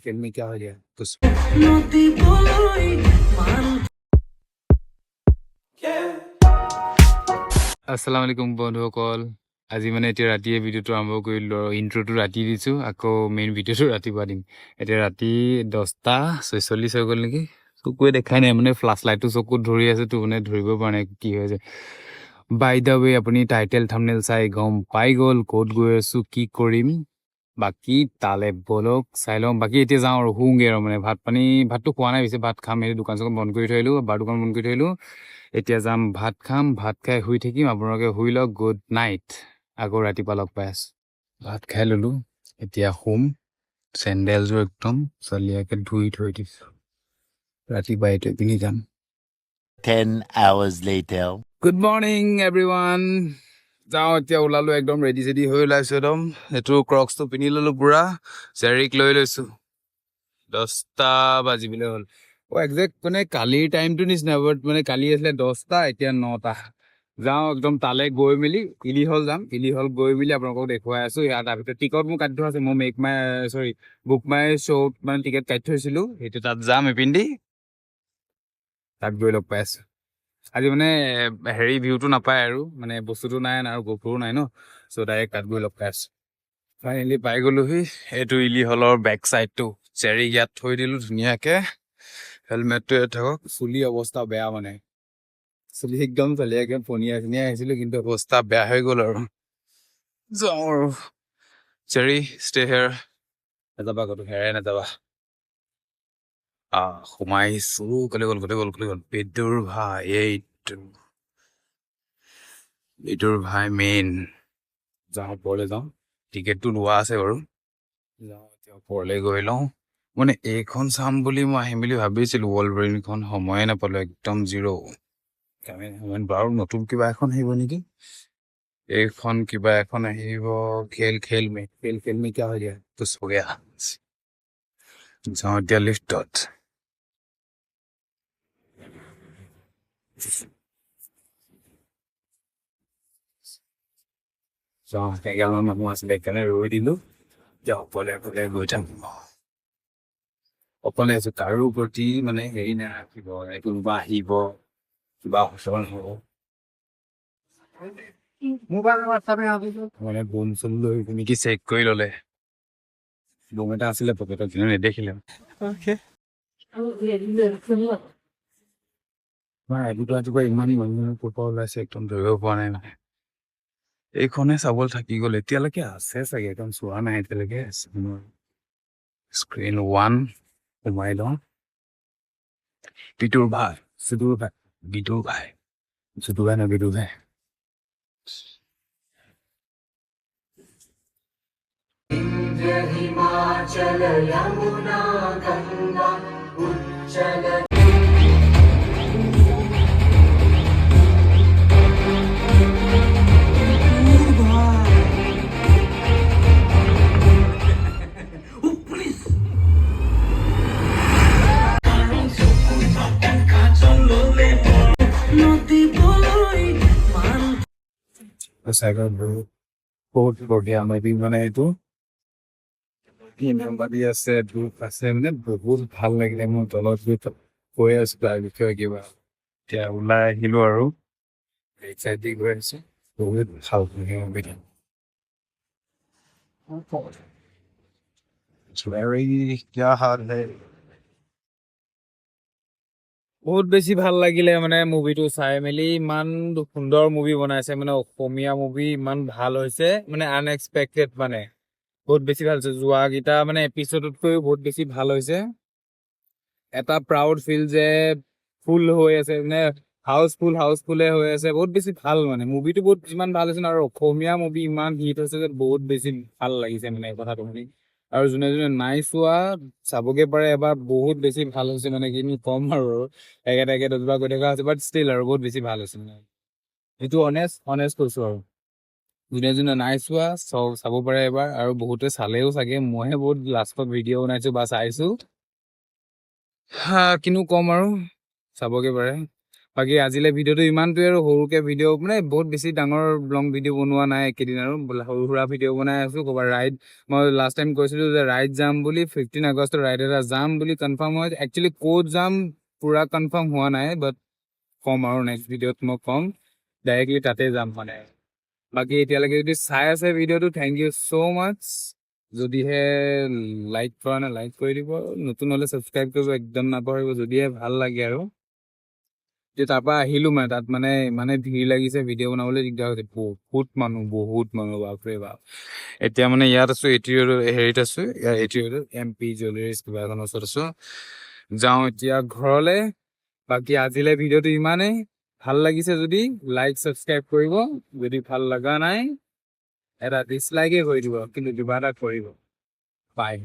खेल में क्या हो गया कुछ। নদী বলৈ মান। আসসালামু আলাইকুম বন্ধুসকল। আজি মানে এতিয়া ৰাতিয়ে ভিডিঅ'টো আৰম্ভ কৰিলোঁ আৰু ইণ্ট্ৰ'টো ৰাতি দিছোঁ, আকৌ মেইন ভিডিঅ'টো ৰাতিপুৱা দিম। এতিয়া ৰাতি 10টা 46 হৈ গ'ল নেকি? চকুৱে দেখাই নাই, মানে ফ্লাছ লাইটটো চকুত ধৰি আছে তো, মানে ধৰিব পৰা নাই কি হৈ আছে। বাই the ৱে, আপুনি টাইটেল থামনেল চাই গম পাই গ'ল ক'ত গৈ আছোঁ, কি কৰিম। বাকী তালে ব'লক, চাই লওঁ। বাকী এতিয়া যাওঁ আৰু শুওঁগৈ আৰু মানে ভাত পানী, ভাতটো খোৱা নাই পিছে, ভাত খাম। এই দোকান চোকান বন্ধ কৰি থৈ আহিলোঁ, বাৰ দোকান বন্ধ কৰি থৈ আহিলোঁ। এতিয়া যাম, ভাত খাম, ভাত খাই শুই থাকিম। আপোনালোকে শুই লওক। গুড নাইট, আকৌ ৰাতিপুৱা লগ পাই আছোঁ। ভাত খাই ল'লোঁ, এতিয়া শুম। চেণ্ডেলযোৰ একদম চালিয়াকে ধুই থৈ দিছোঁ, ৰাতিপুৱা এইটোৱে পিন্ধি যাম। 10 hours later. Good morning everyone. যাওঁ এতিয়া, ওলালোঁ, একদম ৰেডি চেডি হৈ ওলাইছোঁ। একদম এইটো ক্ৰক্সটো পিন্ধি ল'লোঁ, পূৰা জেৰিক লৈ লৈছোঁ। 10টা বাজিবলৈ হ'ল। অ' একজেক্ট মানে কালিৰ টাইমটো নিচিনা, বাট মানে কালি আছিলে 10টা, এতিয়া 9টা। যাওঁ একদম তালৈ গৈ মেলি ইলি হল যাম। ইলি হল গৈ মেলি আপোনালোকক দেখুৱাই আছোঁ। ইয়াৰ তাৰভিতৰত টিকট মোৰ কাটি থোৱা আছে। মই মেক মাই, চৰি, বুক মাই শ্ব'ত মানে টিকেট কাটি থৈছিলোঁ। সেইটো তাত যাম এইপিনেদি, তাত গৈ লগ পাই আছোঁ। আজি মানে হেৰি ভিউটো নাপায় আৰু মানে বস্তুটো নাই আৰু গ'প্ৰ'ও নাই ন। চ' ডাইৰেক্ট তাত গৈ লগ পাই আছোঁ। ফাইনেলি পাই গ'লোহি। এইটো ইলি হলৰ বেক চাইডটো। চেৰিক ইয়াত থৈ দিলোঁ ধুনীয়াকে। হেলমেটটো ইয়াত থাকক। চুলি অৱস্থা বেয়া, মানে চুলি একদম চালিয়াকে ফনিয়াই চনিয়াই আহিছিলোঁ, কিন্তু অৱস্থা বেয়া হৈ গ'ল আৰু। যাওঁ আৰু। চেৰি, ষ্টে হেয়াৰ, নাযাবা ক'তো, হেৰাই নাযাবা। সোমাইছো। কলে গ'ল, কলে গ'ল, কলে গ'ল? বিদুৰ ভাই, এইটো বিদুৰ ভাই মেইন। যাওঁ, ওপৰলৈ যাওঁ। টিকেটটো লোৱা আছে বাৰু। যাওঁ এতিয়া, ওপৰলৈ গৈ লওঁ। মানে এইখন চাম বুলি মই আহিম বুলি ভাবিছিলোঁ, ৱলভাৰিনখন, সময়ে নাপালোঁ একদম জিৰ'। বাৰু, নতুন কিবা এখন আহিব নেকি? এইখন কিবা এখন আহিব। খেল খেল মে, খেল খেল মে क्या हो गया? कुछ हो गया। যাওঁ এতিয়া লিফ্টত। যাওঁ, এগালমান মানুহ আছিলে, সেইকাৰণে ৰৈ দিলো। এতিয়া অকলে অকলে গৈ থাকিম। অকলে আছো, কাৰো প্ৰতি মানে হেৰি নাৰাখিব, কোনোবা আহিব, কিবা অঘটন হ'ব। মানে বোম চোম লৈ নেকি চেক কৰি ললে। বোম এটা আছিলে পকেটত, কিন্তু নেদেখিলে। ৰাতিপুৱা ৰাতিপুৱা ইমান মানুহ ক'ৰ পৰা ওলাইছে, একদম ধৰিব পৰা নাই। মানে এইখনে চাবলৈ থাকি গ'ল। এতিয়ালৈকে আছে চাগে, একদম চোৱা নাই এতিয়ালৈকে। স্ক্ৰীন ওৱান সোমাই লওঁ। বিদুৰ ভাই, চুদুৰ ভাই, বিদুৰ ভাই, চুদুৰ ভাই নহয়, বিদুৰ ভাই। Himachal Yamuna Ganga Uchchal. নদী বলৈ মান। সঁচাকৈ বহুত বহুত বঢ়িয়া মুভি। মানে এইটো দি আছে, ধূপ আছে, মানে বহুত ভাল লাগিলে। মোৰ তলত গৈ কৈ আছো তাৰ বিষয়ে কিবা। এতিয়া ওলাই আহিলো আৰু বেক চাইড দি গৈ আছো। বহুত ভাল মুভিটো। Very क्या हाल है? বহুত বেছি ভাল লাগিলে মানে মুভিটো চাই মেলি। ইমান সুন্দৰ মুভি বনাইছে, মানে অসমীয়া মুভি ইমান ভাল হৈছে, মানে আনএক্সপেক্টেড, মানে বহুত বেছি ভাল হৈছে। যোৱাকেইটা মানে এপিছডতকৈও বহুত বেছি ভাল হৈছে। এটা প্ৰাউড ফিল যে ফুল হৈ আছে, মানে হাউচফুল হাউচফুলে হৈ আছে। বহুত বেছি ভাল, মানে মুভিটো বহুত যিমান ভাল হৈছে ন, আৰু অসমীয়া মুভি ইমান হিট হৈছে যে বহুত বেছি ভাল লাগিছে মানে এই কথাটো শুনি। আৰু যোনে যোনে নাই চোৱা, চাবগে পাৰে এবাৰ। বহুত বেছি ভাল হৈছে, মানে কিনো ক'ম আৰু, একেটা একে 10 বাৰ কৈ থকা হৈছে, বাট ষ্টিল আৰু বহুত বেছি ভাল হৈছে। মানে সেইটো অনেষ্ট অনেষ্ট কৈছো। আৰু যোনে যোনে নাই চোৱা, চাব পাৰে এবাৰ। আৰু বহুতে চালেও চাগে, মইহে বহুত লাষ্টত ভিডিঅ' বনাইছো বা চাইছো। হা, কিনো ক'ম আৰু, চাবগে পাৰে। বাকী আজিলৈ ভিডিঅ'টো ইমানটোৱে আৰু। সৰুকে ভিডিঅ', মানে বহুত বেছি ডাঙৰ লং ভিডিঅ' বনোৱা নাই এইকেইদিন আৰু সৰু সুৰা ভিডিঅ' বনাই আছো। ক'ৰবাত ৰাইড, মই লাষ্ট টাইম কৈছিলো যে ৰাইড যাম বুলি, 15 আগষ্টত ৰাইড এটা যাম বুলি কনফাৰ্ম হয়। একচুৱেলি ক'ত যাম পুৰা কনফাৰ্ম হোৱা নাই, বাট ক'ম আৰু নেক্সট ভিডিঅ'ত মই ক'ম, ডাইৰেক্টলি তাতে যাম মানে। বাকী এতিয়ালৈকে যদি চাই আছে ভিডিঅ'টো, thank you so মাচ। যদিহে লাইক কৰা নাই, লাইক কৰি দিব। নতুন হ'লে ছাবস্ক্ৰাইব কৰিব একদম নাপাহৰিব, যদিহে ভাল লাগে। আৰু এতিয়া তাৰপৰা আহিলো, মানে তাত মানে ইমানে ভিৰ লাগিছে, ভিডিঅ' বনাবলৈ দিগদাৰ হৈছে। বহুত মানুহ, বহুত মানুহ, বাপৰে বাপ। এতিয়া মানে ইয়াত আছো, এ টি ৰোডত, হেৰিত আছো, ইয়াত এ টি ৰোডত এম পি জুৱেলাৰীজ কিবা এখনৰ ওচৰত আছো। যাওঁ এতিয়া ঘৰলে। বাকী আজিলৈ ভিডিঅ'টো ইমানেই। ভাল লাগিছে যদি লাইক, ছাবস্ক্ৰাইব কৰিব। যদি ভাল লগা নাই, এটা ডিছলাইকে কৰি দিব, কিন্তু কিবা এটা কৰিব। বাই।